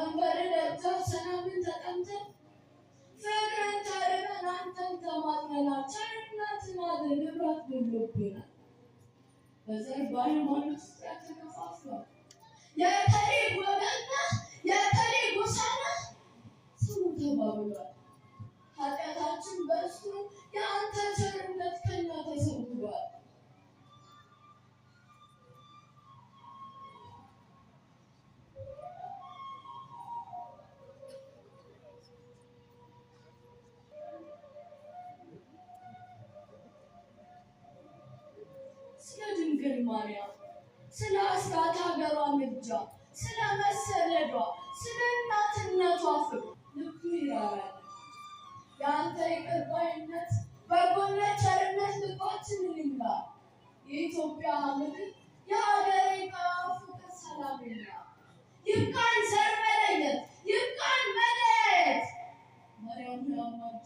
ከመንበር ደጃፍ ሰላምን ተጠምተን ፍቅርን ተርበን አንተን ተማጥነናል። ቸርነትን አድር ንብረት ጎድሎብናል። በዘር በሃይማኖት ውስጥ ተከፋፍሏል። የእከሌ ወገን ነህ፣ የእከሌ ጎሳ ነህ ስሙ ተባብሏል። ኃጢአታችን በእሱ የአንተ ቸርነት ከኛ ተሰውሯል። ስለ ድንግል ማርያም፣ ስለ አስራት ሀገሯ ምልጃ፣ ስለ መሰደዷ፣ ስለ እናትነቷ ፍቅር ልቡ ይራራል። የአንተ ይቅር ባይነት፣ በጎነት፣ ቸርነት ልባችንን ይምላ። የኢትዮጵያ ምድር የሀገሬ ፍቅር ሰላም ይምላ። ይብቃን ዘር መለየት፣ ይብቃን መለያየት። ማርያም ሆይ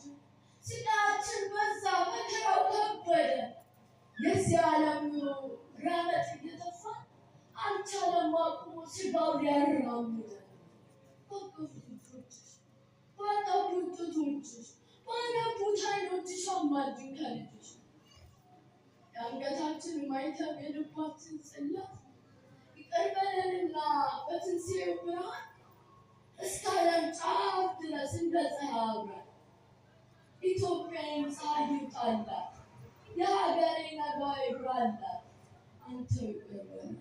ስቃያችን በዛ፣ መከራው ከበደ። የዚህ ዓለም ኑሮ ረመጥ እየተፋ አልቻለም አቁሞ ስጋው ሊያራምደን። ባቀፉት እጆችሽ፣ ባጠቡት ጡቶችሽ፣ ባነቡት ዓይኖችሽ አማልጅን ከልጅሽ። የአንገታችን ማኅተም የልባችን ጽላት ይቅር በለንና በትንሣኤው ብርሃን እስከ ዓለም ጫፍ ድረስ እንደ ፀሐይ አብራን። ኢትዮጵያን ፀሐይ ይውጣላት፣ የሀገሬ ነጋ ይብራላት። አንተ ይቅር በለን።